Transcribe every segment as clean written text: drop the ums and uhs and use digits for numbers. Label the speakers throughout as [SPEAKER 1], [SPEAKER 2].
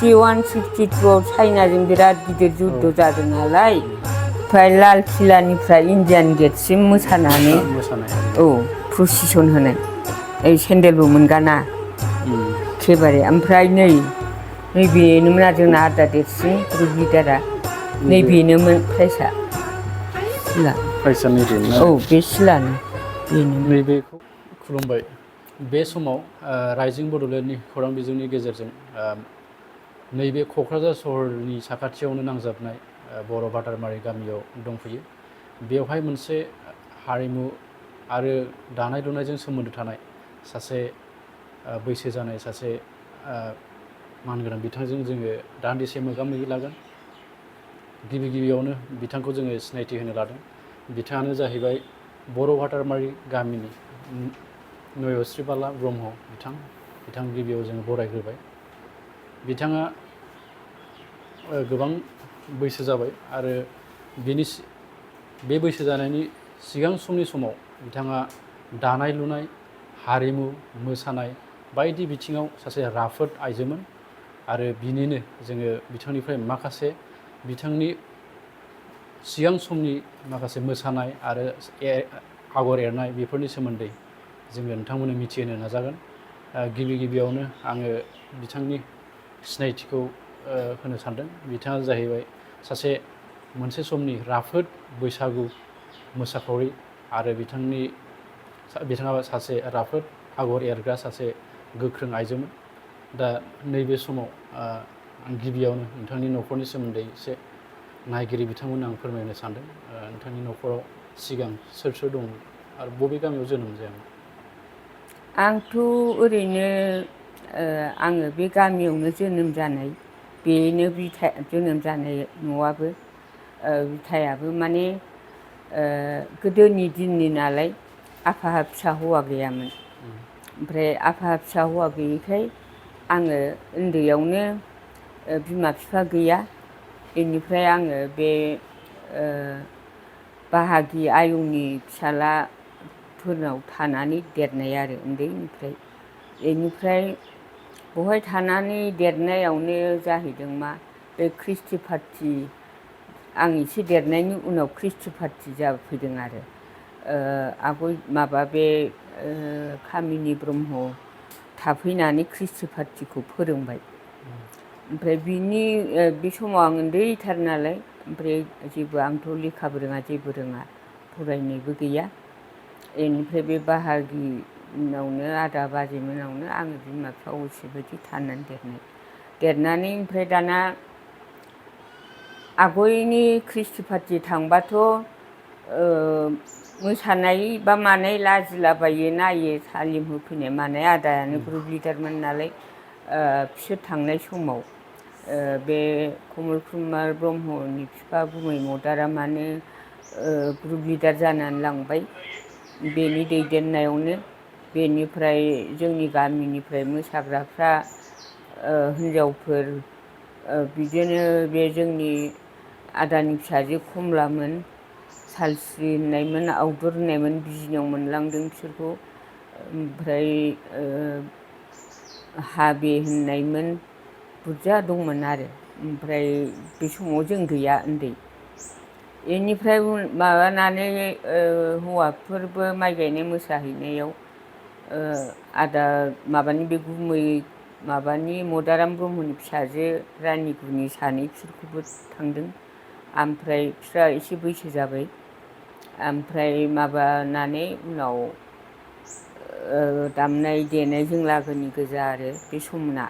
[SPEAKER 1] 61, 62 चाइनाजों बिराद गिदिर जुद्ध जादों नालाय ओमफ्राय लाल किलानिफ्राय इण्डियान गेटसिम मोसानानै प्रसिसन होनाय ओइ सेन्देलबो मोनगाना एखेबारे ओमफ्राय नैबेनोमोन आरो जोंना आदा देरसिन ग्रुप लिडारा नैबेनोमोन प्राइजआ सिला बे सिलानो
[SPEAKER 2] नैबेखौ खुलुमबाय बे समाव राइजिं बड'लेण्डनि खौरां बिजोंनि गेजेरजों नैबे क'क्राझार सहरनि साखाथियावनो नांजाबनाय बर' बाटारमारि गामियाव दंफैयो बेवहाय मोनसे हारिमु आरो दानाय लुनायजों सोमोन्दो थानाय सासे बैसो जानाय सासे मानगोनां बिथांजों जोङो दान्दिसे मोगा मोगि लागोन गिबियावनो बिथांखौ जोङो सिनायथि होनो लादों बिथाङानो जाहैबाय बर' बाटारमारि गामिनि नय'स ब्रह्म बिथां गिबियाव जोङो बरायग्रोबाय बिथाङा गोबां बैसो जाबाय आरो बे बैसो जानायनि सिगां समनि समाव बिथाङा दानाय लुनाय हारिमु मोसानाय बायदि बिथिङाव सासे राफोद आइजोमोन आरो बिनिनो जोङो बिथांनिफ्राय माखासे बिथांनि सिगां समनि माखासे मोसानाय आरो आगर एरनाय बेफोरनि सोमोन्दै जोङो नोंथांमोननो मिथिहोनो नाजागोन गिबियावनो आङो बिथांनि सिनायथिखौ होनो सानदों बिथाङा जाहैबाय सासे मोनसे समनि राफोद बैसागु मोसाखावरि आरो बिथाङा सासे राफोद आगर एरग्रा सासे गोख्रों आइजोमोन दा नैबे समाव आं गिबियावनो नोंथांनि न'खरनि सोमोन्दै एसे नायगिरि बिथांमोननो आं फोरमायनो सानदों नोंथांनि न'खराव सिगां सोर दं आरो बबे गामियाव जोनोम जायामोन
[SPEAKER 1] आंथ' ओरैनो आङो बे गामियावनो जोनोम जानाय बेनो जोनोम जानाय न'आबो बिथायाबो माने गोदोनि दिननि नालाय आफाहा फिसा हौवा गैयामोन ओमफ्राय आफाहा फिसा हौवा गैयैखाय आङो उन्दैयावनो बिमा बिफा गैया बेनिफ्राय आङो बे बाहागि आयंनि फिसाज्लाफोरनाव थानानै देरनाय आरो उन्दैनिफ्राय बेनिफ्राय बहाय थानानै देरनायावनो जाहैदों मा बे ख्रिस्टि पार्टि आं एसे देरनायनि उनाव ख्रिस्टि पार्टि जाफैदों आरो माबा बे कामिनि ब्रह्म थाफैनानै ख्रिस्टि पार्टिखौ फोरोंबाय ओमफ्राय बे समाव आं उन्दैथार नालाय ओमफ्राय आंथ' लेखाबो रोङा जेबो रोङा फरायनायबो गैया बेनिफ्राय बे बाहागिनावनो आदा बाजैमोनावनो आङो बिमा बिफा अलसिबायदि थानानै देरनानै ओमफ्राय दाना आगयनि ख्रिस्टि पार्टि थांबाथ' मोसानाय बा मानाय लाजिलाबायो नायो तालिम होफैनाय मानाय आदायानो ग्रुप लिडारमोन नालाय बिसोर थांनाय समाव बे कमल कुमार ब्रह्मनि बिफा गुमै मदारा मानो ग्रुप लिडार जानानै लांबाय बेनि दैदेननायावनो बेनिफ्राय जोंनि गामिनिफ्राय मोसाग्राफ्रा हिन्जावफोर बिदिनो बे जोंनि आदानि फिसाजो कमलामोन सालस्रि होननायमोन आवदुर होननायमोन बिजिनियाव मोनलांदों बिसोरखौ ओमफ्राय हाबे होननायमोन बुरजा दंमोन आरो ओमफ्राय बे समाव जों गैया उन्दै बेनिफ्राय माबानानै हौवाफोरबो माइ गायनाय मोसाहैनायाव आदा माबानि बे गुमै माबानि मदाराम ब्रह्मनि फिसाजो रानिगुनि सानै बिसोरखौबो थांदों ओमफ्राय बिस्रा एसे बैसो जाबाय ओमफ्राय माबानानै उनाव दामनाय देनायजों लागोनि गोजा आरो बे समना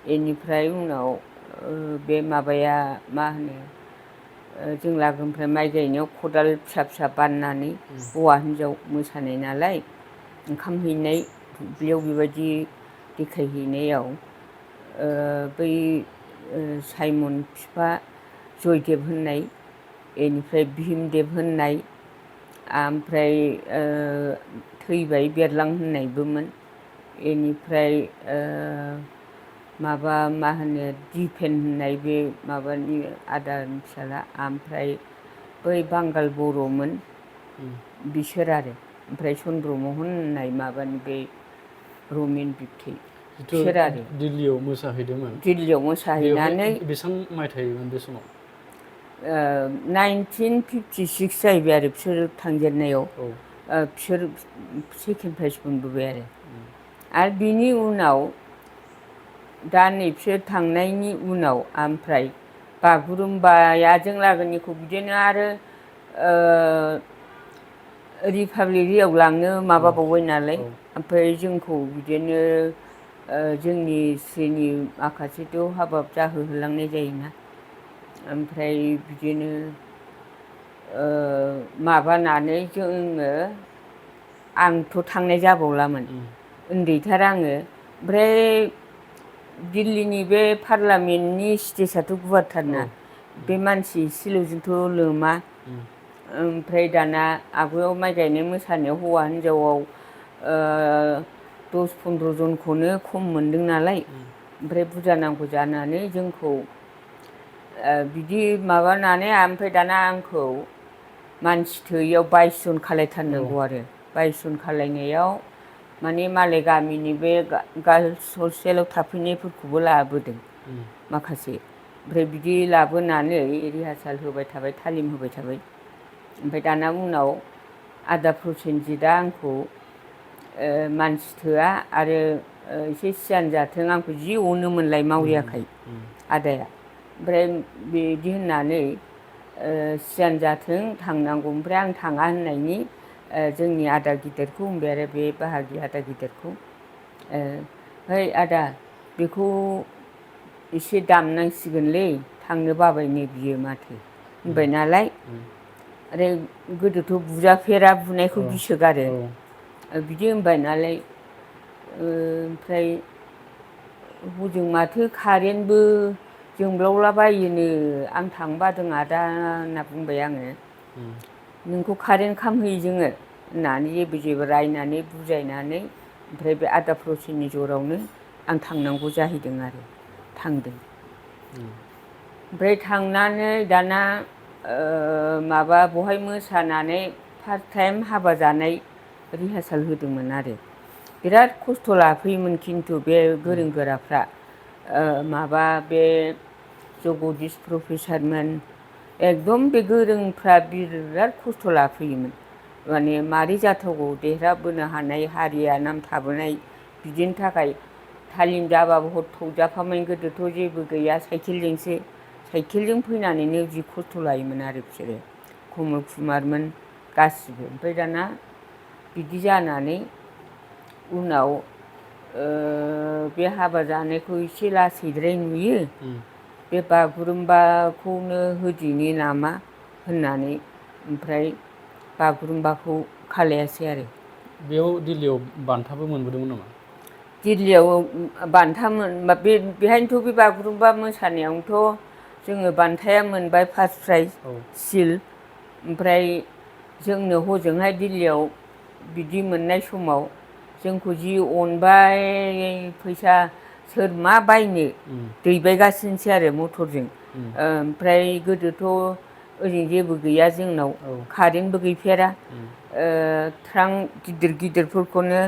[SPEAKER 1] बेनिफ्राय उनाव बे माबाया मा होनो जों लागोनिफ्राय माइ गायनायाव खदाल फिसा फिसा बाननानै हौवा हिन्जाव मोसानाय नालाय ओंखाम हैनाय दुब्लियाव बेबायदि देखायहैनायाव बै साइमन बिफा जयदेब होननाय बेनिफ्राय भिमदेब होननाय ओमफ्राय थैबाय बेरलां होननायबोमोन बेनिफ्राय माबा मा होनो दिपेन होननाय बे माबानि आदानि फिसाला ओमफ्राय बै बांगाल बर'मोन बिसोर आरो ओमफ्राय चन्द्रमहन होननाय माबानि बे रमेन बिबथै बिसोर आरो
[SPEAKER 2] दिल्लीयाव मोसाहैदोंमोन।
[SPEAKER 1] दिल्लीयाव मोसाहैनानै
[SPEAKER 2] बेसेबां मायथाइमोन बे समाव?
[SPEAKER 1] 1956 जाहैबाय आरो बिसोर थांजेननायाव।
[SPEAKER 2] औ
[SPEAKER 1] बिसोर सेकेन्ड प्राइज मोनबोबाय आरो बिनि उनाव दा नै बिसोर थांनायनि उनाव ओमफ्राय बागुरुम्बाया जों लागोनिखौ बिदिनो आरो रिपाब्लिक डेआव लांनो माबाबावबाय नालाय ओमफ्राय जोंखौ बिदिनो जोंनि स्रिनि माखासेथ' हाबा जाहोहोलांनाय जायोना ओमफ्राय बिदिनो माबानानै जोङो आंथ' थांनाय जाबावलामोन उन्दैथार आङो ओमफ्राय दिल्लीनि बे पार्लामेन्टनि स्टेजआथ' गुवारथारना बे मानसि एसेल'जोंथ' लोमा ओमफ्राय दाना आगोलाव माइ गायनाय मोसानायाव हौवा हिनजावाव 10-15 जनखौनो खम मोनदों नालाय ओमफ्राय बुरजा नांगौ जानानै जोंखौ बिदि माबानानै ओमफ्राय दाना आंखौ मानसि थोयैयाव 22 जन खालायथारनांगौ आरो 22 जन खालायनायाव माने मालाय गामिनि बे गार्लस हस्टेलाव थाफैनायफोरखौबो लाबोदों माखासे ओमफ्राय बिदि लाबोनानै रिहार्साल होबाय थाबाय तालिम होबाय थाबाय ओमफ्राय दाना उनाव आदा प्रसेनजितआ आंखौ मानसि थोआ आरो एसे सियान जाथों आंखौ जि अनोमोनलाय मावरियाखाय आदाया ओमफ्राय बिदि होननानै सियान जाथों थांनांगौ ओमफ्राय आं थाङा होननायनि जोंनि आदा गिदिरखौ बुंबाय आरो बे बाहागि आदा गिदिरखौ ओइ आदा बेखौ एसे दामनांसिगोनलै थांनो बाबायनो बियो माथो होनबाय नालाय आरो गोदोथ' बुजाफेरा बुनायखौ गिसोगारो बिदि होनबाय नालाय ओमफ्राय हजों माथो कारेन्टबो जोंब्लावलाबायोनो आं थांनो बादों आदा होनना बुंबाय आङो नोंखौ कारेन्ट खामहोयो जोङो होननानै जेबो रायनानै बुजायनानै ओमफ्राय बे आदा प्रसेननि जरावनो आं थांनांगौ जाहैदों आरो थांदों ओमफ्राय थांनानै दाना माबा बहाय मोसानानै फार्स्ट टाइम हाबा जानाय रिहार्साल होदोंमोन आरो बिराद खस्थ' लाफैयोमोन खिन्थु बे गोरों गोराफ्रा माबा बे जगदिस प्रफेसारमोन एकदम बे गोरोंफ्रा बिराद खस्थ' लाफैयोमोन माने मारै जाथावगौ देरहाबोनो हानाय हारिया नाम थाबोनाय बिदिनि थाखाय तालिम जाबाबो हर थौजाफामोन गोदोथ' जेबो गैया साइकेलजों फैनानैनो जि खस्थ' लायोमोन आरो बिसोरो कमल कुमारमोन गासिबो ओमफ्राय दाना बिदि जानानै उनाव बे हाबा जानायखौ एसे लासैद्राय नुयो बे बागुरुम्बाखौनो होदिनि नामा होननानै ओमफ्राय बागुरुम्बाखौ खालायासै आरो
[SPEAKER 2] बेयाव दिल्लीयाव बान्थाबो मोनबोदोंमोन नामा?
[SPEAKER 1] दिल्लीयाव बान्था मोनबा बेहायनोथ' बे बागुरुम्बा मोसानायावनोथ' जोङो बान्थाया मोनबाय फार्स्ट प्राइज सिल ओमफ्राय जोंनो हजोंहाय दिल्लीयाव बिदि मोननाय समाव जोंखौ जि अनबाय फैसा सोर मा बायनो दैबायगासिनोसै आरो मटरजों ओमफ्राय गोदोथ' ओजों जेबो गैया जोंनाव कारेन्टबो गैफेरा ट्रां गिदिर गिदिरफोरखौनो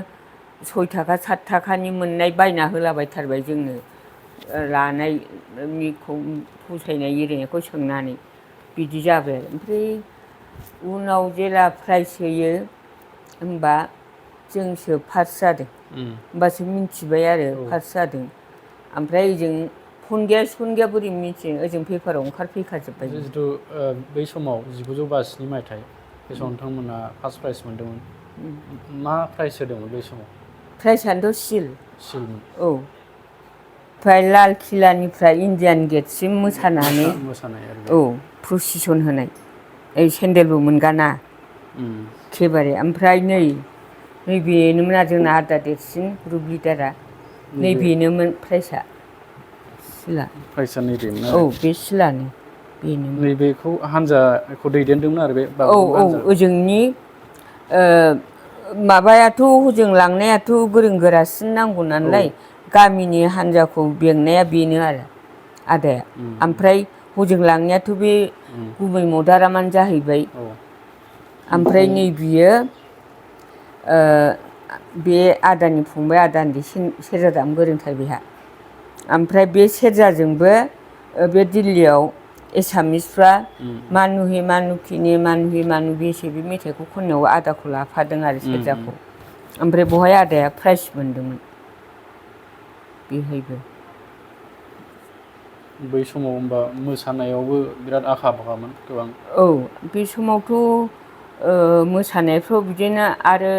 [SPEAKER 1] 6 थाखा 7 थाखानि मोननाय बायना होलाबायथारबाय जोंनो लानायनिखौ फसायनाय एरिनायखौ सोंनानै बिदि जाबाय आरो ओमफ्राय उनाव जेला प्राइज होयो होमबा जोंसो फार्स्ट जादों होमबासो मिथिबाय आरो फार्स्ट जादों ओमफ्राय ओजों फन गैया बोरै मिथिनो ओजों पेपाराव ओंखारफैखाजोब्बाय
[SPEAKER 2] जिथु बै समाव 1952 मायथाइ बे समाव नोंथांमोना फार्स्ट प्राइज मोनदोंमोन मा प्राइज होदोंमोन बै समाव?
[SPEAKER 1] प्राइजआनोथ' सिल
[SPEAKER 2] सिलमोन
[SPEAKER 1] औ ओमफ्राय लाल किलानिफ्राय इण्डियान गेटसिम मोसानानै
[SPEAKER 2] मोसानाय आरो
[SPEAKER 1] औ प्रसिसन होनाय ओइ सेन्देलबो मोनगाना एखेबारे ओमफ्राय नैबेनोमोन आरो जोंना आदा देरसिन ग्रुप लिडारा नैबेनोमोन प्राइजआ सिला
[SPEAKER 2] प्राइजआ नैबेमोन
[SPEAKER 1] औ
[SPEAKER 2] आरो
[SPEAKER 1] बे सिलानो बेनोमोन
[SPEAKER 2] नैबेखौ हानजाखौ दैदेनदोंमोन आरो बे
[SPEAKER 1] औ
[SPEAKER 2] बागुरुम्बा
[SPEAKER 1] औ
[SPEAKER 2] हान्जाखौ
[SPEAKER 1] ओजोंनि माबायाथ' हजों लांनायाथ' गोरों गोरासिन नांगौ नालाय गामिनि हान्जाखौ बेंनाया बेनो आरो आदाया ओमफ्राय हजों लांनायाथ' बे गुबै मदारामानो जाहैबाय ओमफ्राय नै बियो बे आदानि फंबाय आदा उन्दै सेरजा दामनो गोरोंथार बेहा ओमफ्राय बे सेरजाजोंबो बे दिल्लीयाव एसामिसफ्रा मानुहि मानुखिनि मानुहि मानु बेसे बे मेथाइखौ खननायाव आदाखौ लाफादों आरो सेरजाखौ ओमफ्राय बहाय आदाया प्राइज मोनदोंमोन बेहायबो
[SPEAKER 2] बै समाव होमबा मोसानायावबो बिराद आखा फाखामोन गोबां
[SPEAKER 1] औ बे समावथ' मोसानायफ्राव बिदिनो आरो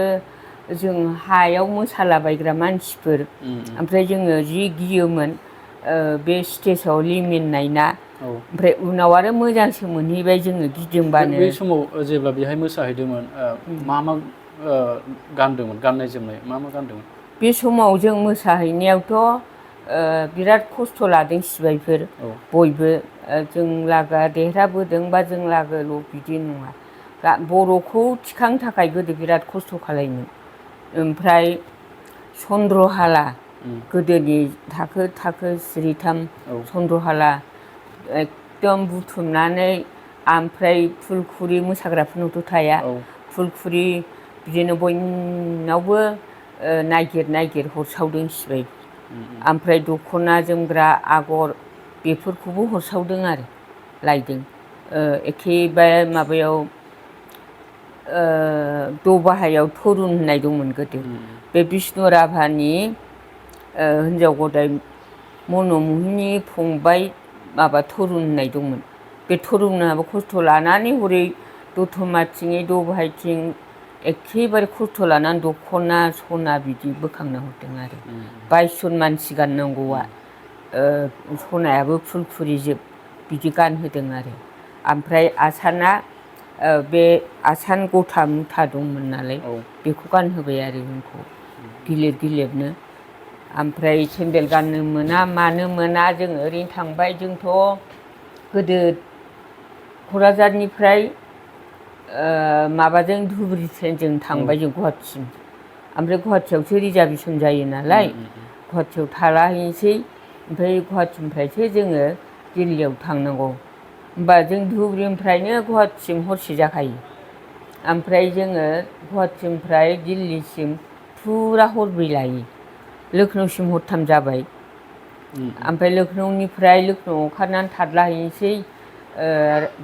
[SPEAKER 1] जों हायाव मोसालाबायग्रा मानसिफोर ओमफ्राय जोङो जि गियोमोन बे स्टेजाव लिमिननाय ना ओमफ्राय उनाव आरो मोजांसो मोनहैबाय जोङो गिदिंबानो
[SPEAKER 2] बै समाव जेब्ला बेहाय मोसाहैदोंमोन मा मा गानदोंमोन गाननाय जोमनाय मा गानदोंमोन
[SPEAKER 1] बे समाव जों मोसाहैनायावथ' बिराद खस्थ' लादों सिबायफोर बयबो जों लागोआ देरहाबोदों बा जों लागोल' बिदि नङा बर'खौ थिखांनो थाखाय गोदो बिराद खस्थ' खालायोमोन ओमफ्राय चन्द्रहाला गोदोनि थाखो थाखो सिरिथाम चन्द्रहाला एकदम बुथुमनानै ओमफ्राय फुलखुरि मोसाग्राफोरनावथ' थाया फुलखुरि बिदिनो बयनावबो नागिर नागिर हरसावदों सिबाय ओमफ्राय दख'ना जोमग्रा आगर बेफोरखौबो हरसावदों आरो लायदों एखेबारे माबायाव दबाहायाव थरुन होननाय दंमोन गोदो बे बिष्णु राभानि हिनजाव गदाय मनमहिनी फंबाय माबा थरुन होननाय दंमोन बे थरुनाबो खस्थ' लानानै हरै दतमाथिङै दबाहायथिं एखेबारे खस्थ' लानानै दख'ना सना बिदि बोखांना हरदों आरो 22 जन मानसि गाननांगौआ सनायाबो फुलखुरि जोब बिदि गानहोदों आरो ओमफ्राय आसाना बे आसान गथा मुथा दंमोन नालाय बेखौ गानहोबाय आरो जोंखौ गिलिर गिलिरनो ओमफ्राय सेन्देल गाननो मोना मानो मोना जों ओरैनो थांबाय जोंथ' गोदो क'क्राझारनिफ्राय माबाजों धुबुरि ट्रेनजों थांबाय जों गुवाहाटिसिम ओमफ्राय गुवाहाटियावसो रिजार्भेसन जायो नालाय गुवाहाटियाव थालाहैनोसै ओमफ्राय गुवाहाटिनिफ्रायसो जोङो दिल्लीयाव थांनांगौ होमबा जों धुबुरिनिफ्रायनो गुवाहाटिसिम हरसे जाखायो ओमफ्राय जोङो गुवाहाटिनिफ्राय दिल्लीसिम फुरा हरब्रै लायो लखनौसिम हरथाम जाबाय ओमफ्राय लखनौनिफ्राय लखनौआव ओंखारनानै थादलाहैनोसै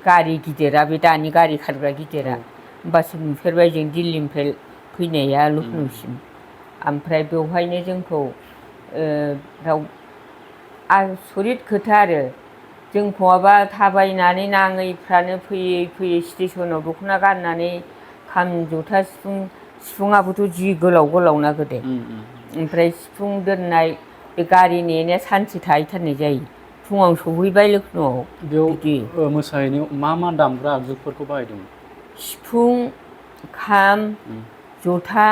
[SPEAKER 1] गारि गिदिरा बे दानि गारि खारग्रा गिदिरा होमबासो नुफेरबाय जों दिल्लीनिफ्राय फैनाया लखनौसिम ओमफ्राय बेवहायनो जोंखौ आसरित खोथा आरो जोंखौबा थाबायनानै नाङैफ्रानो फैयै फैयै स्टेसनाव दख'ना गाननानै खाम जथा सिफुङाबोथ' जि गोलाव गोलावना गोदो ओमफ्राय सिफुं दोननाय बे गारि नेनाया सानसे थाहैथारनाय जायो फुङाव सहैबाय लखनौआव
[SPEAKER 2] बेयाव मोसाहैनायाव मा मा दामग्रा आगजुफोरखौ बाहायदोंमोन
[SPEAKER 1] सिफुं खाम जथा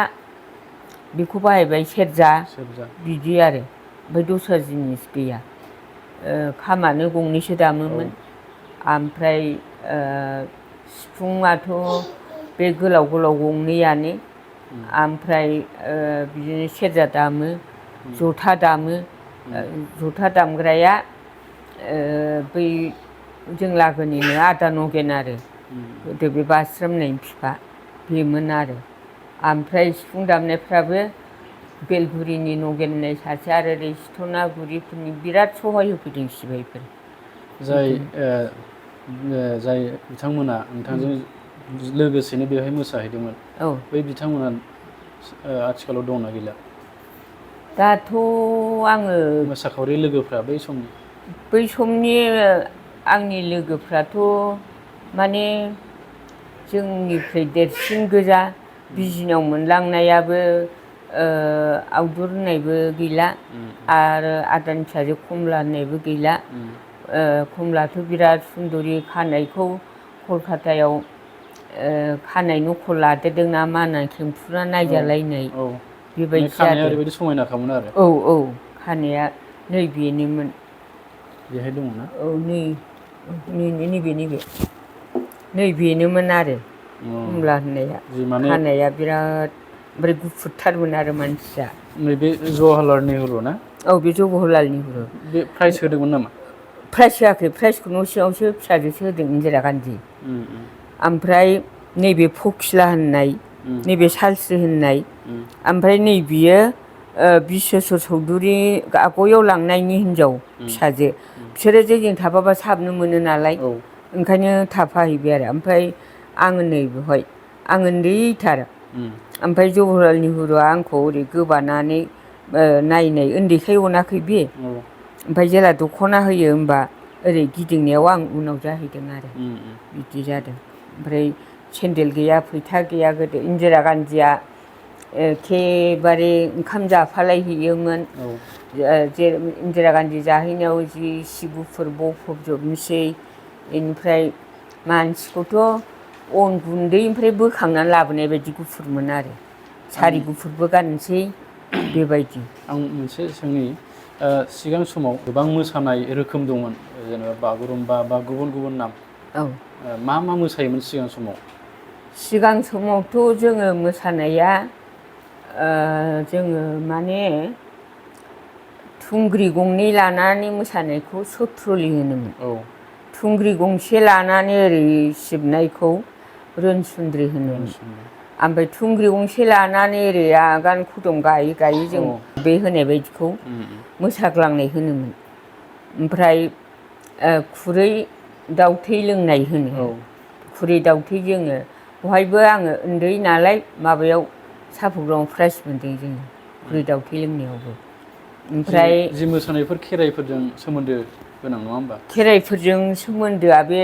[SPEAKER 1] बेखौ बाहायबाय सेरजा बिदि आरो ओमफ्राय दस्रा जिनिस गैया खामानो गंनैसो दामोमोन ओमफ्राय सिफुङाथ' बे गोलाव गोलाव गंनैयानो ओमफ्राय बिदिनो सेरजा दामो जथा दामो जथा दामग्राया बै जों लागोनिनो आदा नगेन आरो गोदो बे बास्रोमनायनि बिफा बेमोन आरो ओमफ्राय सिफुं दामनायफ्राबो बेलगुरिनि नगेन होननाय सासे आरो ओरै सिथनागुरिफोरनि बिराद सहाय होफैदों सिबायफोर
[SPEAKER 2] जाय बिथांमोना नोंथांजों लोगोसेनो बेवहाय मोसाहैदोंमोन बै बिथांमोना आथिखालाव दंना गैला
[SPEAKER 1] दाथ' आङो
[SPEAKER 2] मोसाखावरि लोगोफ्रा
[SPEAKER 1] बै समनि आंनि लोगोफ्राथ' माने जोंनिफ्राय देरसिन गोजा बिजिनाव मोनलांनायाबो आवदुर होननायबो गैला आरो आदानि फिसाजो कमला होननायबो गैला कमलाथ' बिराद सुन्दरि खानायखौ कलकातायाव खानाय नखल लादेरदों ना मा होननानै खेंफुना नायजालायनाय बेबायदि
[SPEAKER 2] खानाया ओरैबायदि समायनाखामोन आरो
[SPEAKER 1] औ खानाया नैबेनोमोन
[SPEAKER 2] बेहाय दङ ना
[SPEAKER 1] नैबेनोमोन आरो कमला होननाया खानाया बिराद ओमफ्राय गुफुरथारमोन आरो मानसिया
[SPEAKER 2] नैबे जवाहरलाल नेहरु ना
[SPEAKER 1] बे जवाहरलाल नेहरु
[SPEAKER 2] बे प्राइज होदोंमोन नामा
[SPEAKER 1] प्राइज होआखै प्राइजखौ न' सिङावसो फिसाजोसो होदों इन्दिरा गान्धी ओमफ्राय नैबे फकिला होननाय नैबे सालस्रि होननाय ओमफ्राय नै बियो बिश्वेश्वर चौधुरि आगयाव लांनायनि हिनजाव फिसाजो बिसोरो जोंजों थाफाबा साबनो मोनो नालाय ओंखायनो थाफाहैबाय आरो ओमफ्राय आङो नै बेवहाय आं उन्दैथार ओमफ्राय जवाहरलाल नेहुरुआ आंखौ ओरै गोबानानै नायनाय उन्दैखाय अनाखै बे ओमफ्राय जेला दख'ना होयो होमबा ओरै गिदिंनायाव आं उनाव जाहैदों आरो बिदि जादों ओमफ्राय सेन्देल गैया फैथा गैया गोदो इन्दिरा गान्धीया एखेबारे ओंखाम जाफालायहैयोमोन जे इन्दिरा गान्धी जाहैनायाव जि सि गुफुर बफबजोबनोसै बेनिफ्राय मानसिखौथ' अन गुन्दैनिफ्राय बोखांनानै लाबोनाय बायदि गुफुरमोन आरो सारि गुफुरबो गाननोसै बेबायदि
[SPEAKER 2] आं मोनसे सोंनि सिगां समाव गोबां मोसानाय रोखोम दंमोन जेनेबा बागुरुम्बा बा गुबुन गुबुन नाम मा मा मोसायोमोन सिगां समाव
[SPEAKER 1] सिगां समावथ' जोङो मोसानाया जोङो माने थुंग्रि गंनै लानानै मोसानायखौ सथ्रलि होनोमोन थुंग्रि गंसे लानानै ओरै सिबनायखौ रोनसुन्द्रि होनोमोन ओमफ्राय थुंग्रि गंसे लानानै ओरै आगान खदम गायै गायै जों बे होनाय बायदिखौ मोसाग्लांनाय होनोमोन ओमफ्राय खुरै दाउथै लोंनाय होनो खुरै दाउथै जोङो बहायबो आङो उन्दै नालाय माबायाव साहा प्रग्रामाव प्राइज मोनदों जोङो खुरै दाउथै लोंनायावबो ओमफ्राय
[SPEAKER 2] जि मोसानायफोर खेराइफोरजों सोमोन्दो गोनां नङा होमबा
[SPEAKER 1] खेराइफोरजों सोमोन्दोआ बे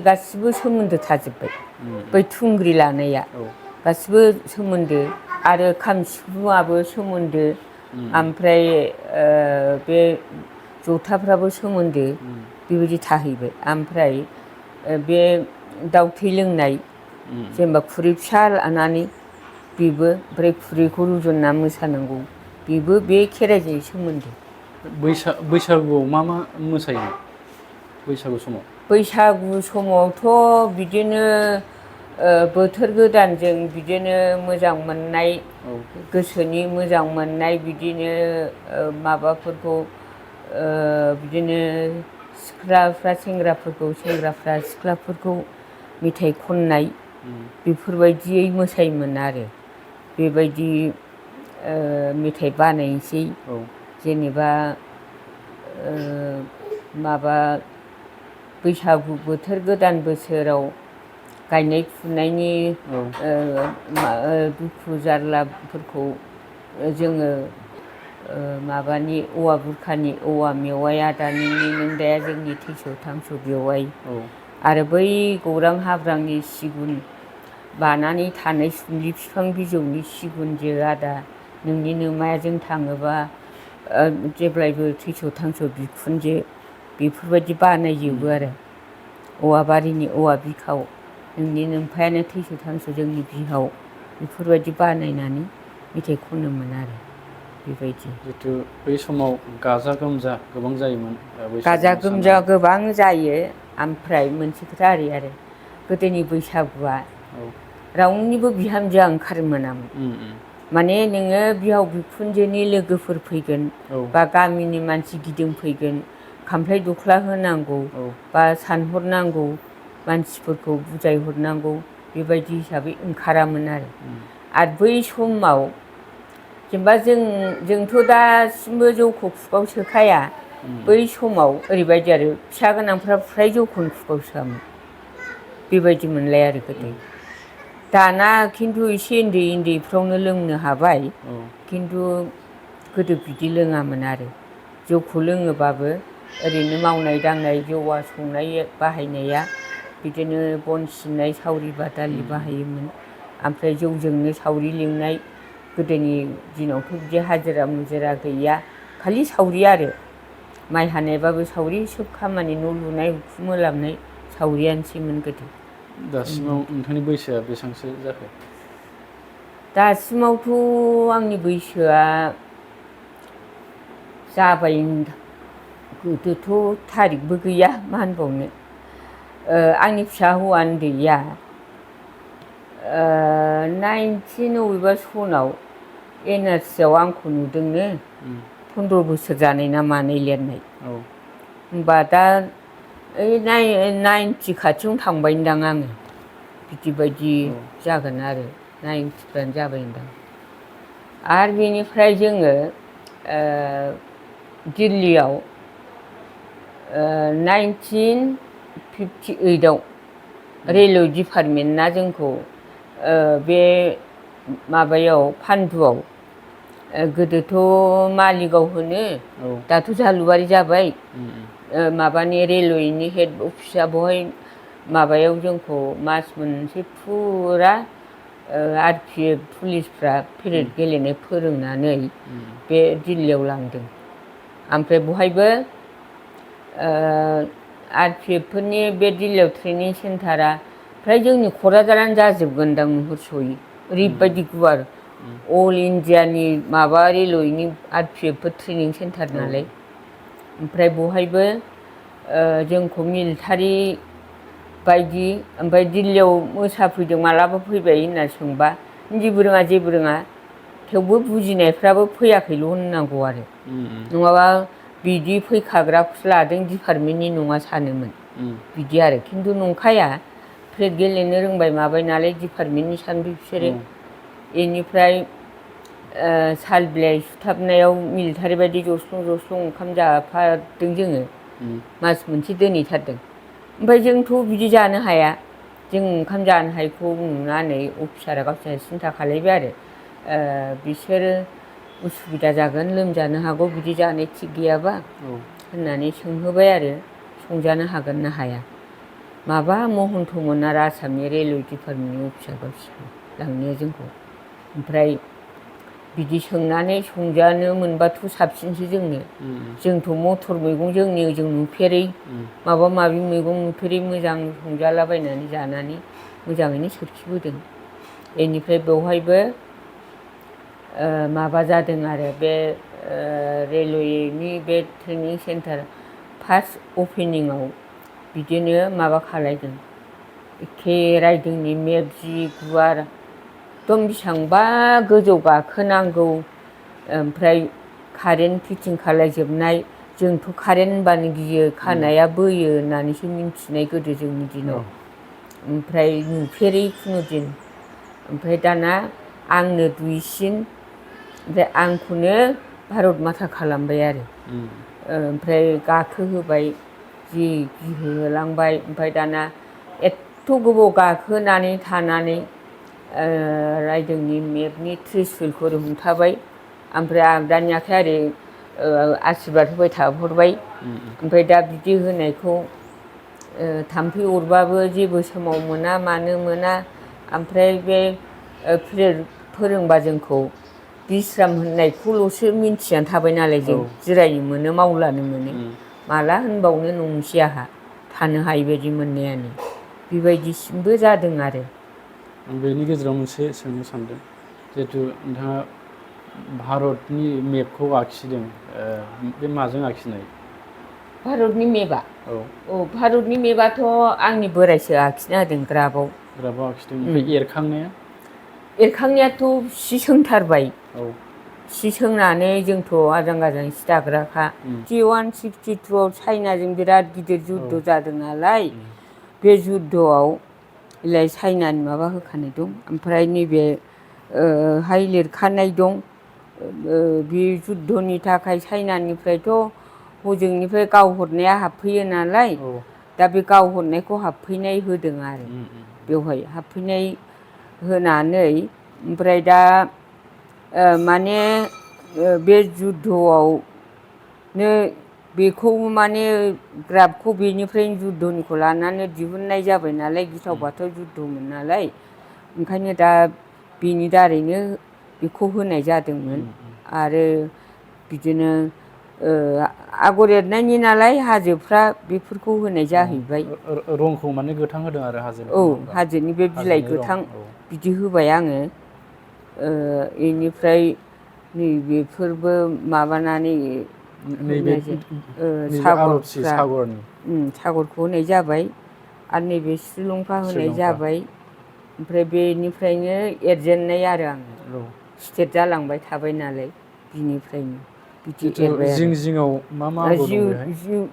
[SPEAKER 1] गासिबो सोमोन्दो थाजोब्बाय बै थुंग्रि लानाया गासिबो सोमोन्दो आरो खाम सिफुङाबो सोमोन्दो ओमफ्राय बे जथाफ्राबो सोमोन्दो बेबायदि थाहैबाय ओमफ्राय बे दाउथै लोंनाय जेनेबा खुरै फिसा लानानै बेबो ओमफ्राय खुरैखौ रुजुनना मोसानांगौ बेबो बे खेराइजों सोमोन्दो
[SPEAKER 2] बैसागुआव मा मा मोसायोमोन बैसागु समाव
[SPEAKER 1] बैसागु समावथ' बिदिनो बोथोर गोदानजों बिदिनो मोजां मोननाय गोसोनि मोजां मोननाय बिदिनो माबाफोरखौ बिदिनो सिख्लाफ्रा सेंग्राफोरखौ सेंग्राफ्रा सिख्लाफोरखौ मेथाइ खननाय बेफोरबायदियै मोसायोमोन आरो बेबायदि मेथाइ बानायनोसै जेनेबा माबा बैसागु बोथोर गोदान बोसोराव गायनाय फुनायनि दुखु जारलाफोरखौ जोङो माबानि औवा बुरखानि औवा मेवाइ आदानिनि नों दाया जोंनि थैस' थांस' बेवाइ आरो बै गौरां हाब्रांनि सिगुन बानानै थानाय सुमलि बिफां बिजौनि सिगुनजो आदा नोंनि नोमायाजों थाङोबा जेब्लायबो थैस' थांस' बिखुनजो बेफोरबायदि बानायजोबो आरो औवा बारिनि औवा बिखाव नोंनि नोमफायानो थैस' थांस' जोंनि बिहाव बेफोरबायदि बानायनानै मेथाइ खनोमोन आरो बेबायदि
[SPEAKER 2] जितु बै समाव गाजा गोमजा गोबां जायोमोन
[SPEAKER 1] गाजा गोमजा गोबां जायो ओमफ्राय मोनसे खोथा ओरै आरो गोदोनि बैसागुआ रावनिबो बिहामजोआ ओंखारनो मोनामोन माने नोङो बिहाव बिखुनजोनि लोगोफोर फैगोन बा गामिनि मानसि गिदिंफैगोन खामफ्लाय दख्ला होनांगौ बा सानहरनांगौ मानसिफोरखौ बुजायहरनांगौ बेबायदि हिसाबै ओंखारामोन आरो बै समाव जेनेबा जोंथ' दासिमबो जौखौ खुगायाव सोखाया बै समाव ओरैबायदि आरो फिसा गोनांफ्रा फ्राय जौखौनो खुगायाव सोआमोन बेबायदि मोनलाय आरो गोदो दाना खिन्थु एसे उन्दै उन्दैफ्रावनो लोंनो हाबाय खिन्थु गोदो बिदि लोङामोन आरो जौखौ लोङोबाबो ओरैनो मावनाय दांनाय जौआ संनाय बाहायनाया बिदिनो बन सिननाय सावरि बादालि बाहायोमोन ओमफ्राय जौजोंनो सावरि लिंनाय गोदोनि दिनावथ' बिदि हाजिरा मुजिरा गैया खालि सावरि आरो माइ हानायबाबो सावरि सोब खामानि न' लुनाय उखुम ओलाबनाय सावरियानोसैमोन गोदो
[SPEAKER 2] दासिमाव नोंथांनि बैसोआ बेसेबांसो जाखो
[SPEAKER 1] दासिमावथ' आंनि बैसोआ जाबाय गोदोथ' थारिखबो गैया मा होनबावनो आंनि फिसा हौवा उन्दैया 19 अबेबा सनाव NRC आव आंखौ नुदोंनो 15 बोसोर जानाय ना मानाय लिरनाय होमबा दा ओइ 90 खाथियावनो थांबायदां आङो बिदि बायदि जागोन आरो 90फ्रानो जाबाय होनदां आरो बेनिफ्राय जोङो दिल्लीयाव 1958आव रेलवे डिपार्टमेन्टआ जोंखौ बे माबायाव पान्डुआव गोदोथ' मालिगाव होनो दाथ' जालुबारि जाबाय माबानि रेलवेनि हेड अफिसा बहाय माबायाव जोंखौ मास मोनसे फुरा RPF पुलिसफ्रा पेरेड गेलेनाय फोरोंनानै बे दिल्लीयाव लांदों ओमफ्राय बहायबो RPF फोरनि बे दिल्लीयाव ट्रेनिं सेन्टारा फ्राय जोंनि क'क्राझारानो जाजोबगोनदां नुहुरस'यै ओरैबायदि गुवार अल इन्डियानि माबा रेलवेनि RPF फोर ट्रेनिं सेन्टार नालाय ओमफ्राय बहायबो जोंखौ मिलिटारि बायदि ओमफ्राय दिल्लीयाव मोसाफैदों मालाबा फैबाय होनना सोंबा जेबो रोङा थेवबो बुजिनायफ्राबो फैयाखैल' होननांगौ आरो नङाबा बिदि फैखाग्राखौसो लादों डिपार्टमेन्टनि नङा सानोमोन बिदि आरो खिन्थु नंखाया पेरेड गेलेनो रोंबाय माबाय नालाय डिपार्टमेन्टनि सानबाय बिसोरो बेनिफ्राय साल बिलाइ सुथाबनायाव मिलिटारि बायदि जस्लं ओंखाम जाफादों जोङो मास मोनसे दोनहैथारदों ओमफ्राय जोंथ' बिदि जानो हाया जों ओंखाम जानो हायैखौ नुनानै अफिसारा गावसोरना सिन्था खालायबाय आरो बिसोरो उसुबिदा जागोन लोमजानो हागौ बिदि जानाय थिग गैयाबा होननानै सोंहोबाय आरो संजानो हागोन ना हाया माबा महन्थ'मोन आरो आसामनि रेलवे डिपार्टमेन्टनि अफिसार गावसोर लांनाया जोंखौ ओमफ्राय बिदि सोंनानै संजानो मोनबाथ' साबसिनसो जोंथ' मटर मैगं जों नुफेरै माबा माबि मैगं नुफेरै मोजां संजालाबायनानै जानानै मोजाङैनो सोरखिबोदों बेनिफ्राय बेवहायबो माबा जादों आरो बे रेलवेनि बे ट्रेनिं सेन्टार फार्स्ट अपेनिंआव बिदिनो माबा खालायदों एखे रायदोंनि मेप जि गुवार एकदम बेसेबांबा गोजौ गाखोनांगौ ओमफ्राय कारेन्ट फिटिं खालायजोबनाय जोंथ' कारेन्ट होनबानो गियो खानाया बोयो होननानैसो मिन्थिनाय गोदो जोंनि दिनाव ओमफ्राय नुफेरै खुनु दिन ओमफ्राय दाना आंनो दुइसिन ओमफ्राय आंखौनो भारत माता खालामबाय आरो ओमफ्राय गाखोहोबाय जि गिहोलांबाय ओमफ्राय दाना एथ' गोबाव गाखोनानै थानानै रायदोंनि मेपनि त्रिसुलखौ ओरै हमथाबाय ओमफ्राय आगदानि आखाइ ओरै आसिरबाद होबाय थाहरबाय ओमफ्राय दा बिदि होनायखौ थाम्फै अरबाबो जेबो समाव मोना मानो मोना ओमफ्राय बे पेरेड फोरोंबा जोंखौ बिस्राम होननायखौल'सो मिन्थिनानै थाबाय नालाय जों जिरायनो मोनो मावलानो मोनो माला होनबावनो नंसै आंहा थानो हायि बायदि मोननायानो बेबायदिसिमबो जादों आरो
[SPEAKER 2] बेनि गेजेराव मोनसे सोंनो सानदों जिहेथु नोंथाङा भारतनि मेपखौ आखिदों बे माजों आखिनाय
[SPEAKER 1] भारतनि मेपआ भारतनि मेपआथ' आंनि बोराइसो आखिना होदों ग्राफआव
[SPEAKER 2] आखिदों ओमफ्राय
[SPEAKER 1] एरखांनायाथ' सि सोंथारबाय सि सोंनानै जोंथ' आजां गाजां सि दाग्राखा 6162आव चाइनाजों बिराद गिदिर जुद्ध जादों नालाय बे जुद्धआव चाइनानि माबा होखानाय दं ओमफ्राय नैबे हाय लिरखानाय दं बे जुद्धनि थाखाय चाइनानिफ्रायथ' हजोंनिफ्राय गावहरनाया हाबफैयो नालाय दा बे गावहरनायखौ हाबफैनाय होदों आरो बेवहाय हाबफैनाय होनानै ओमफ्राय दा माने बे जुद्धआवनो बेखौ माने ग्राफखौ बेनिफ्रायनो जुद्धनिखौ लानानै दिहुननाय जाबाय नालाय गिथाव बाथाव जुद्धमोन नालाय ओंखायनो दा बेनि दारैनो बेखौ होनाय जादोंमोन आरो बिदिनो आगर एरनायनि नालाय हाजोफ्रा बेफोरखौ होनाय जाहैबाय
[SPEAKER 2] रंखौ माने गोथां होदों आरो
[SPEAKER 1] हाजोनि बे बिलाइ गोथां बिदि होबाय आङो बेनिफ्राय नैबेफोरबो माबानानै सागरखौ होनाय जाबाय आरो नैबे श्रीलंका होनाय जाबाय ओमफ्राय बेनिफ्रायनो एरजेननाय आरो आङो स्टेट जालांबाय थाबाय नालाय बिनिफ्रायनो बिदि एरबाय आरो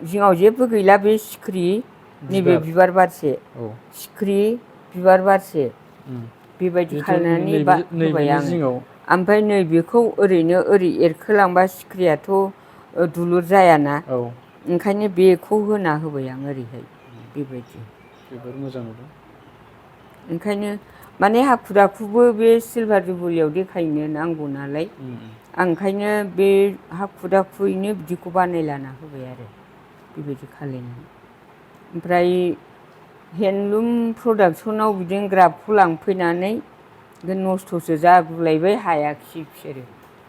[SPEAKER 1] जिङाव जेबो गैला बे सिख्रि नैबे बिबार बारसे सिख्रि बिबार बारसे बेबायदि
[SPEAKER 2] जिहेथु
[SPEAKER 1] खालायनानै होबाय
[SPEAKER 2] नैबेनि
[SPEAKER 1] आङो
[SPEAKER 2] जिङाव
[SPEAKER 1] ओमफ्राय नैबेखौ ओरैनो ओरै एरखोलांबा सिख्रियाथ' दुलुर जायाना
[SPEAKER 2] औ
[SPEAKER 1] ओंखायनो बेखौ होना होबाय आं ओरैहाय बेबायदि
[SPEAKER 2] जोबोर मोजां नुदों
[SPEAKER 1] ओंखायनो माने हाखु दाखुबो बे सिलभार जुबुलियाव देखायनो नांगौ नालाय आं ओंखायनो बे हाखु दाखुयैनो बिदिखौ बानायलाना होबाय आरो बेबायदि खालायनानै ओमफ्राय हेन्दलुम प्रडाक्सनाव बिदिनो ग्राफखौ लांफैनानै नस्थ'सो जागुलायबाय हायाखिसै बिसोरो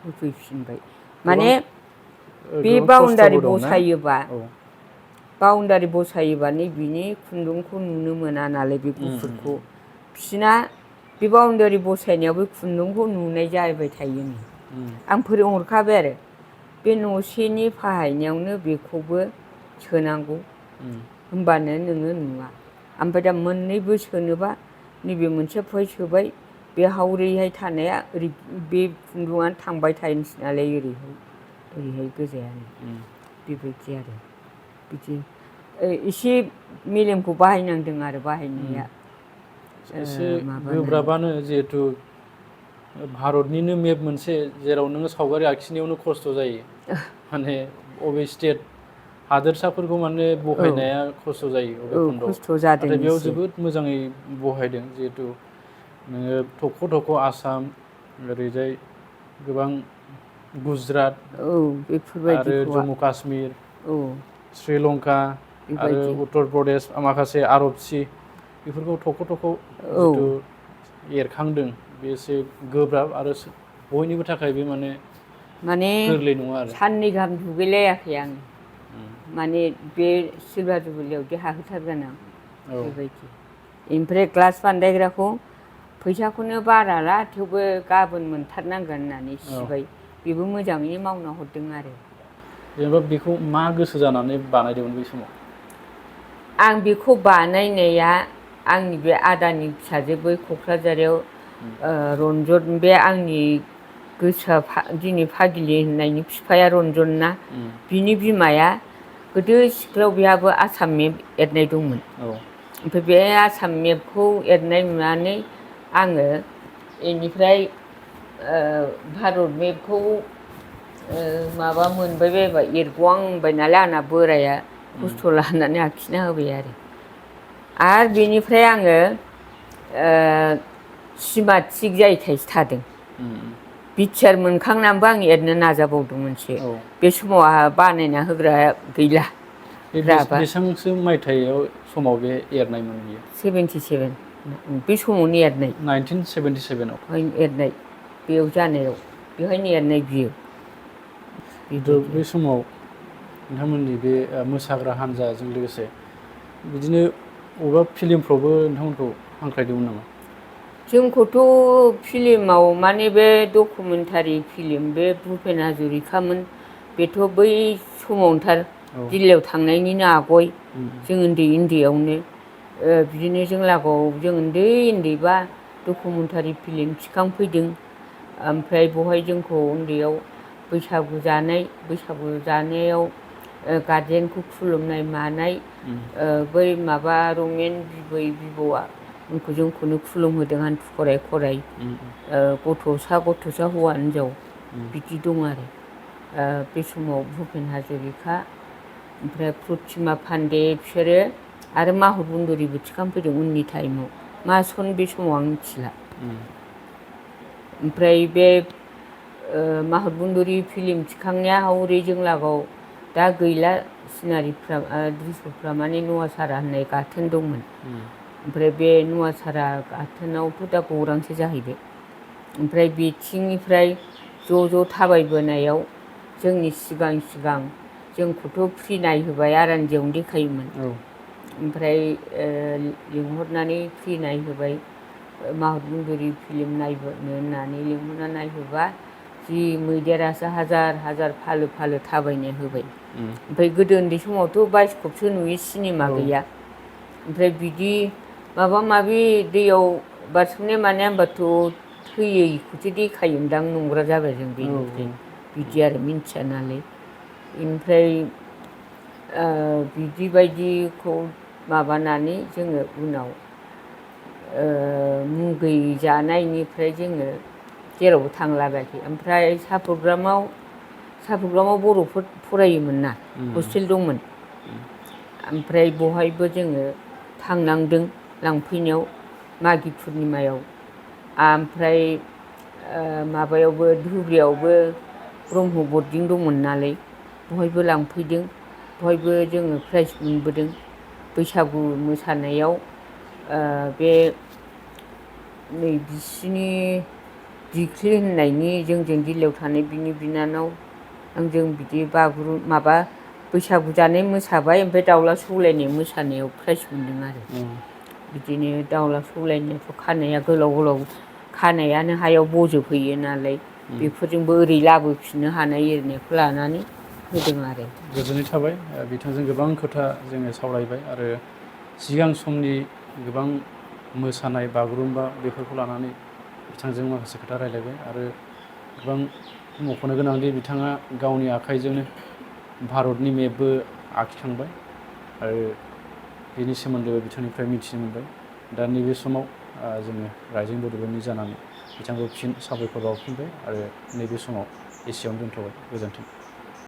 [SPEAKER 1] होफैफिनबाय माने बे
[SPEAKER 2] गोबां
[SPEAKER 1] बाउन्डारि
[SPEAKER 2] खस्थ'बो दंना
[SPEAKER 1] बसायोबा
[SPEAKER 2] औ
[SPEAKER 1] बाउन्डारि बसायोबा नै बिनि खुन्दुंखौ नुनो मोना नालाय बे गुफुरखौ बिसिना बे बाउन्डारि बसायनायाव बे खुन्दुंखौ नुनाय जाबाय थायोनो आं फोरोंहरखाबाय आरो बे न'सेनि फाहायनायावनो बेखौबो सोनांगौ होमबानो नोङो नुवा ओमफ्राय दा मोननैबो सोनोबा नैबे मोनसे फय सोबाय बे हावरैहाय थानाया ओरै बे खुन्दुङानो थांबाय थानोसै नालाय ओरैहाय ओरैहाय गोजायानो बेबायदि आरो बिदि एसे मेलेमखौ बाहायनांदों आरो बाहायनाया
[SPEAKER 2] एसे
[SPEAKER 1] माबानानै
[SPEAKER 2] गोब्राबानो जिहेथु भारतनिनो मेप मोनसे जेराव नोङो सावगारि आखिनायावनो खस्थ' जायो माने अबे स्टेट हादोरसाफोरखौ माने
[SPEAKER 1] औ
[SPEAKER 2] बहायनाया खस्थ' जायो अबे
[SPEAKER 1] औ
[SPEAKER 2] खन्दआव
[SPEAKER 1] खस्थ' जादों
[SPEAKER 2] नाथाय बेयाव
[SPEAKER 1] एसे
[SPEAKER 2] जोबोद मोजाङै बहायदों जिहेथु नोङो थख' थख' आसाम ओरैजाय गोबां गुजरात
[SPEAKER 1] औ
[SPEAKER 2] आरो
[SPEAKER 1] बेफोरबायदिखौआ
[SPEAKER 2] जम्मु काश्मिर
[SPEAKER 1] औ
[SPEAKER 2] श्रीलंका आरो
[SPEAKER 1] बेबायदि
[SPEAKER 2] उत्तर प्रदेश माखासे आरब सि बेफोरखौ थख' थख'
[SPEAKER 1] औ
[SPEAKER 2] जिथु एरखांदों बे एसे गोब्राब आरो बयनिबो थाखाय बे माने
[SPEAKER 1] माने
[SPEAKER 2] गोरलै नङा आरो
[SPEAKER 1] साननै गाहाम दुगैलायाखै आं माने बे सिलभार जुबुलियावदि हाहोथारगोन आं
[SPEAKER 2] औ
[SPEAKER 1] बेबायदि ओमफ्राय ग्लास बानायग्राखौ फैसाखौनो बारा ला थेवबो गाबोन मोनथारनांगोन होननानै
[SPEAKER 2] औ
[SPEAKER 1] सिबाय बेबो मोजाङैनो मावना हरदों आरो
[SPEAKER 2] जेनेबा बेखौ मा गोसो जानानै बानायदोंमोन बै समाव
[SPEAKER 1] आं बेखौ बानायनाया आंनि बे आदानि फिसाजो बै क'क्राझाराव रन्जन बे आंनि गोसोआ दिनै फागिलि होननायनि बिफाया रन्जन ना बिनि बिमाया गोदो सिख्लायाव बेहाबो आसाम मेप एरनाय दंमोन
[SPEAKER 2] औ
[SPEAKER 1] ओमफ्राय बे आसाम मेपखौ एरनाय नुनानै आङो बेनिफ्राय भारत मेपखौ माबा मोनबाय बायबा एरग'हांबाय नालाय आंना बोराया खस्थ' लानानै आखिना होबाय आरो बेनिफ्राय आङो सिमा थिग जायैखायसो थादों बिटिआर मोनखांनानैबो आं एरनो नाजाबावदों मोनसे
[SPEAKER 2] औ
[SPEAKER 1] बे समाव आंहा बानायना होग्रा गैला
[SPEAKER 2] बे
[SPEAKER 1] ग्राफआ
[SPEAKER 2] बेसेबांसो मायथाइयाव समाव बे एरनायमोन बियो
[SPEAKER 1] 77 बे समावनो एरनाय
[SPEAKER 2] 1977आव
[SPEAKER 1] बेवहायनो एरनाय बेयाव जानायाव बेवहायनो एरनाय बियो बेबायदि
[SPEAKER 2] बे समाव नोंथांमोननि बे मोसाग्रा हान्जाजों लोगोसे बिदिनो बबेबा फिल्मफ्रावबो नोंथांमोनखौ हांख्रायदोंमोन नामा
[SPEAKER 1] जोंखौथ' फिल्माव माने बे डकुमेन्टारि फिल्म बे भुपेन हाजरिकामोन बेथ' बै समावनोथार
[SPEAKER 2] औ
[SPEAKER 1] दिल्लीयाव थांनायनिनो आगय जों उन्दै उन्दैयावनो बिदिनो जों लागोआव जों उन्दै उन्दैबा डकुमेन्टारि फिल्म थिखांफैदों ओमफ्राय बेवहाय जोंखौ उन्दैयाव बैसागु जानायाव गारजेनखौ खुलुमनाय मानाय बै माबा रमेन बिबै बिबौआ जोंखौनो खुलुमहोदों हान्थु खराय खराय गथ'सा हौवा हिनजाव बिदि दं आरो बे समाव भुपेन हाजरिका ओमफ्राय प्रतिमा पान्दे बिसोरो आरो माहुर बन्दरिबो थिखांफैदों उननि टाइमाव मा सन बे समाव आं मिथिला ओमफ्राय बे माहुर बन्दरि फिल्म थिखांनाया हरै जों लागोआव दा गैला सिनारिफ्रा दृश्यफ्रा माने नवासारा होननाय गाथोन दंमोन ओमफ्राय बे नवासारा गाथोनावथ' दा गौरांसो जाहैबाय ओमफ्राय बेथिंनिफ्राय ज' थाबायबोनायाव जोंनि सिगां जोंखौथ' फ्रि नायहोबाय आरान्जियावनो देखायोमोन ओमफ्राय लिंहरनानै फ्रि नायहोबाय माहुर बन्दरि फिल्म नायबोनो होननानै लिंहरना नायहोबा जि मैदेरासो हाजार हाजार फालो फालो थाबायनो होबाय ओमफ्राय गोदो उन्दै समावथ' बाइस्कपसो नुयो सिनेमा गैया ओमफ्राय बिदि माबा माबि दैयाव बारसोमनाय मानाया होमबाथ' थैयैखौसो देखायोदां नंग्रा जाबाय जों बेनिफ्राय बिदि आरो मिन्थिया नालाय ओमफ्राय बिदि बायदिखौ माबानानै जोङो उनाव मुगै जानायनिफ्राय जोङो जेरावबो थांलाबायाखै। ओमफ्राय साहा प्रग्रामाव बर'फोर फरायोमोन ना, हस्टेल दंमोन। ओमफ्राय बहायबो जोङो थांनांदों लांफैनायाव मागि पुर्निमायाव। ओमफ्राय माबायावबो धुब्रियावबो ब्रह्म बर्डिं दंमोन नालाय बहायबो लांफैदों, बहायबो जोङो प्राइज मोनबोदों। बैसागु मोसानायाव बे नै बिसिनि दिख्लि होननायनि जोंजों दिल्लीयाव थानाय बिनि बिनानाव आंजों बिदि माबा बैसागु जानाय मोसाबाय। ओमफ्राय दाउला सौलायनाय मोसानायाव प्राइज मोनदों आरो। बिदिनो दाउला सौलायनायाथ' खानाया गोलाव गोलाव, खानायानो हायाव बजोबहैयो नालाय, बेफोरजोंबो ओरै लाबोफिननो हानाय एरनायखौ लानानै होदों आरो।
[SPEAKER 2] गोजोननाय थाबाय। बिथांजों गोबां खोथा जोङो सावरायबाय आरो सिगां समनि गोबां मोसानाय बागुरुम्बा बेफोरखौ लानानै बिथांजों माखासे खोथा रायलायबाय आरो गोबां मख'नो गोनांदि बिथाङा गावनि आखाइजोंनो भारतनि मेपबो आखिखांबाय आरो बेनि सोमोन्दै बिथांनिफ्राय मिथिनो मोनबाय। दा नैबे समाव जोङो रायजिं बड'लेण्डनि जानानै बिथांखौ फिन साबायखर बावफिनबाय आरो नैबे समाव एसेयावनो दोनथ'बाय। गोजोन्थों।